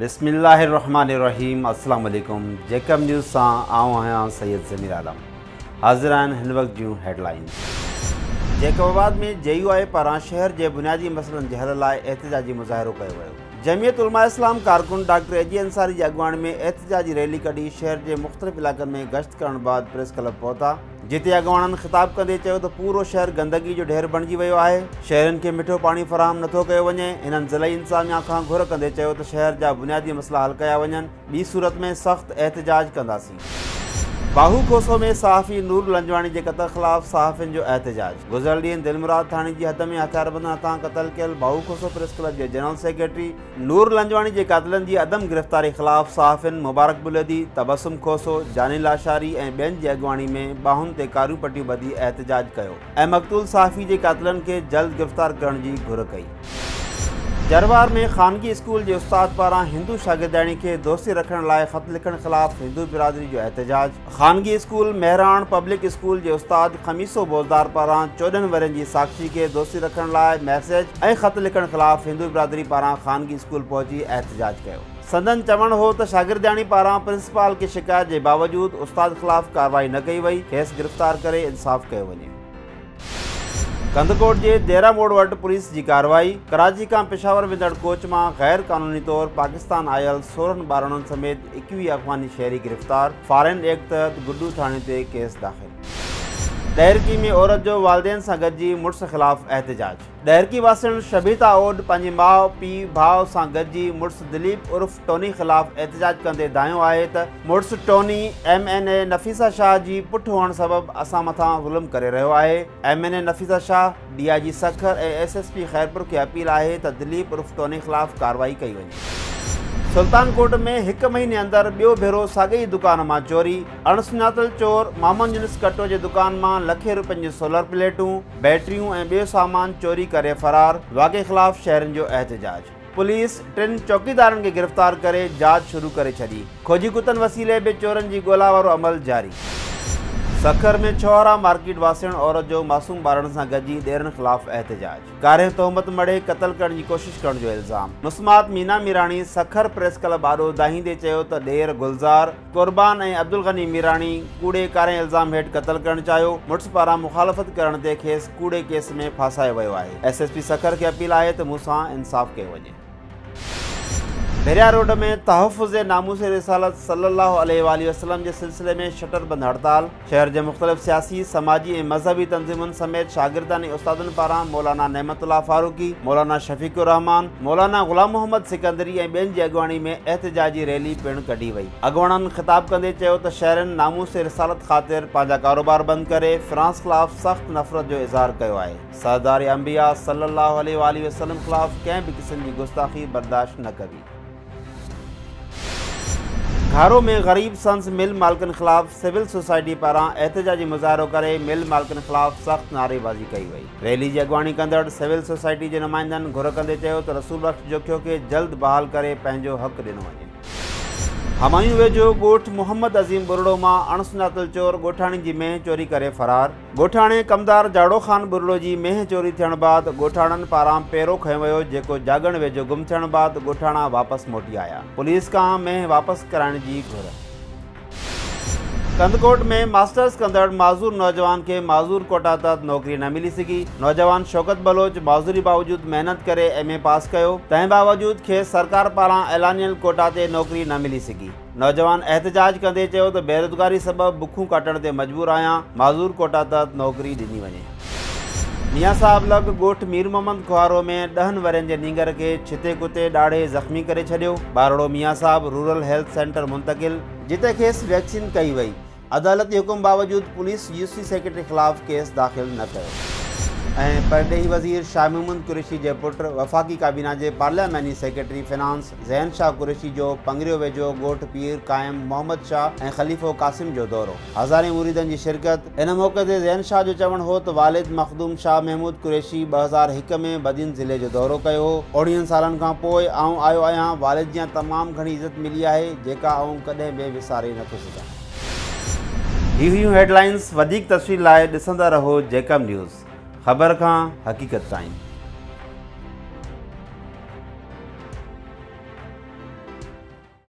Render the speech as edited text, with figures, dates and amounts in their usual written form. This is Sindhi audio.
بسم الله الرحمٰن الرحيم السلام عليڪم جيڪب نيوز سان آئون آهيان سيد ضمير عالم حاضر آهن هن وقت جون هيڊلائنز. جيڪب آباد ۾ جي يو آء پاران شهر جي بنيادي مسئلن جي حل لاء احتجاجي مظاهرو ڪيو ويو. جمعيت علماء اسلام ڪارڪن ڊاڪٽر اي جي انصاري جي اڳواڻي ۾ احتجاجي ريلي ڪڍي شهر جي مختلف علائقن ۾ گشت ڪرڻ بعد پريس ڪلب پهتا. جتي اڳواڻن خطاب ڪندي چيو ته پورو شهر گندگي جو ڍير بڻجي ويو آهي، شهرين کي مٺو پاڻي فراهم نٿو ڪيو وڃي، هنن ضلعي انتظاميا کان گهر ڪندي چيو ته شهر جا بنيادي مسئلا حل ڪيا وڃن، ٻي صورت ۾ سخت احتجاج ڪنداسين. باهو کوسو ۾ صحافي نور لنجواڻي جي قتل خلاف صحافين جو احتجاج، گذريل ڏينهن دلمراد ٿاڻي جي حد ۾ هٿياربندن هٿان قتل ڪيل باهو کوسو پريس ڪلب جي جنرل سيڪريٽري نور لنجواڻي جي قاتلن جي عدم گرفتاري خلاف صحافين مبارڪ بليدي، تبسم کوسو، جاني لاشاري ۽ ٻين جي اڳواڻي ۾ ٻانهن تي ڪاريون پٽيون ٻڌي احتجاج ڪيو ۽ مقتول صحافي جي قاتلن کي جلد گرفتار ڪرڻ جي گهر ڪئي. جروار ۾ خانگي اسڪول جي استاد پاران هندو شاگردياڻي کي دوستي رکڻ لاء خط لکڻ خلاف هندو برادري جو احتجاج. خانگي اسڪول مهراڻ پبلڪ اسڪول جي استاد خميسو بوزدار پاران 14 ورهين جي ساڪشي کي دوستي رکڻ لاء ميسيج ۽ خط لکڻ خلاف هندو برادري پاران خانگي اسڪول پهچي احتجاج ڪيو. سندن چوڻ هو ته شاگردياڻي پاران پرنسپال کي شڪايت جي باوجود استاد خلاف ڪارروائي نه ڪئي وئي، کيس گرفتار ڪري انصاف ڪيو وڃي. ڪنڌڪوٽ جي ديرا موڙ وٽ پوليس جي ڪارروائي، ڪراچي کان پشاور ويندڙ ڪوچ مان غير قانوني طور پاڪستان آيل 16 ٻارڙن سميت 21 افغاني شهري گرفتار، فارين ايڪٽ تحت گڊو ٿاڻي تي ڪيس داخل. ڏهرڪي ۾ عورت جو والدين سان گڏجي مڙس خلاف احتجاج، ڏهرڪي واسڻ شبيتا اوڏ پنهنجي ماء، پيء، ڀاء سان گڏجي مڙس دليپ عرف ٽوني خلاف احتجاج ڪندي دانهيو آهي ته مڙس Tony M N A Nafisa Shah جي پٺ هئڻ سبب اسان مٿان ظلم ڪري رهيو آهي، M N A Nafisa Shah, D I G Sukkur ۽ S S P Khairpur کي اپيل آهي ته دليپ عرف ٽوني خلاف ڪارروائي ڪئي وڃي. سلطان ڪوٽ ۾ هڪ مهيني اندر ٻيو ڀيرو ساڳئي ئي دڪان مان چوري، اڻسڃاتل چور محمد يونس ڪٽو جي دڪان مان لکين روپين جون سولر پليٽون، بيٽريون ۽ ٻيو سامان چوري ڪري فرار، واقعي خلاف شهرين جو احتجاج. پوليس ٽن چوڪيدارن کي گرفتار ڪري جاچ شروع ڪري ڇڏي، کوجي ڪتن وسيلي به چورن جي ڳولا وارو عمل جاري. سکر ۾ ڇوهارا مارڪيٽ واسڻ عورت جو معصوم ٻارڙن سان گڏجي ڏيرن خلاف احتجاج، ڪارنهن تهمت مڙهي قتل ڪرڻ جي ڪوشش ڪرڻ جو الزام، مسمات مينا ميراڻي سکر پريس ڪلب آڏو دانهيندي چيو ته ڏير گلزار، قربان ۽ عبدالغني ميراڻي ڪوڙي ڪارنهن الزام هيٺ قتل ڪرڻ چاهيو، مڙس پاران مخالفت ڪرڻ تي کيس ڪوڙي ڪيس ۾ ڦاسايو ويو آهي، ايس ايس پي سکر کي اپيل آهي ته مون سان انصاف ڪيو وڃي. ڀريا روڊ ۾ تحفظ ناموس رسالت صلي الله عليه واٰله وسلم جي سلسلي ۾ شٽر بند هڙتال، شهر جي مختلف سياسي، سماجي ۽ مذهبي تنظيمن سميت شاگردن ۽ استادن پاران مولانا نعمت الله فاروقي، مولانا شفيق الرحمان، مولانا غلام محمد سڪندري ۽ ٻين جي اڳواڻي ۾ احتجاجي ريلي پڻ ڪڍي وئي. اڳواڻن خطاب ڪندي چيو ته شهرين ناموس رسالت خاطر پنهنجا ڪاروبار بند ڪري فرانس خلاف سخت نفرت جو اظهار ڪيو آهي. سردار انبياء صلي الله عليه واٰله وسلم خلاف ڪنهن به قسم جي گستاخي برداشت نه ڪبي. گهارو ۾ غريب سنز مل مالڪن خلاف سول سوسائٽي پاران احتجاجي مظاهرو ڪري مل مالڪن خلاف سخت نعريبازي ڪئي وئي. ريلي جي اڳواڻي ڪندڙ سول سوسائٽي جي نمائندن گهر ڪندي چيو ته رسول بخش جوکيو کي جلد بحال ڪري پنهنجو حق ڏنو وڃي. همايون ويجهو ڳوٺ محمد عظيم ٻرڙو مان اڻسڃاتل چور ڳوٺاڻي جي مينهن چوري ڪري فرار. ڳوٺاڻي ڪمدار جاڙو خان ٻرڙو جي مينهن چوري ٿيڻ بعد ڳوٺاڻن پاران پيرو کنيو ويو جيڪو جاڳڻ ويجهو گم ٿيڻ بعد ڳوٺاڻا واپس موٽي آيا پوليس کان مينهن واپس ڪرائڻ جي گهر. ڪنڌڪوٽ ۾ ماسٽرز ڪندڙ معذور نوجوان کي معذور ڪوٽا تحت نوڪري نه ملي سگهي، نوجوان شوڪت بلوچ معذوري باوجود محنت ڪري ايم اي پاس ڪيو، تنهن باوجود کيس سرڪار پاران اعلانيل ڪوٽا تي نوڪري نه ملي سگهي. نوجوان احتجاج ڪندي چيو ته بيروزگاري سبب بکون ڪاٽڻ تي مجبور آهيان، معذور ڪوٽا تحت نوڪري ڏني وڃي. ميان صاحب لڳ ڳوٺ مير محمد کوهارو ۾ ڏهن ورهين جي نينگر کي ڇتي ڪتي ڏاڙهي زخمي ڪري ڇڏيو، ٻارڙو ميان صاحب رورل هيلٿ سينٽر منتقل، جتي کيس ويڪسين ڪئي وئي، عدالتي حڪم باوجود پوليس يو سي سيڪريٽري خلاف ڪيس داخل نه ڪيو. ۽ پرڏيهي وزير شاهه محمود قريشي جي پٽ وفاقي ڪابينا جي پارلياماني سيڪريٽري فنانس زين شاهه قريشي جو پنگريو ويجهو ڳوٺ پير قائم محمد شاهه ۽ خليفو قاسم جو دورو، هزارين مريدن جي شرڪت، ان موقعي تي زين شاهه جو چوڻ هو ته والد مخدوم شاهه محمود قريشي 2001 ۾ بدين ضلعي جو دورو ڪيو هو، اوڻيهن سالن کان پوء آئون آيو آهيان، والد جيان تمام گهڻي عزت ملي آهي، جيڪا آئون ڪڏهن به وساري نٿو سگهان. هي هيون هيڊلائنز، وڌيڪ تفصيل لاء ڏسندا رهو جيڪب نيوز، خبر کان حقيقت تائين.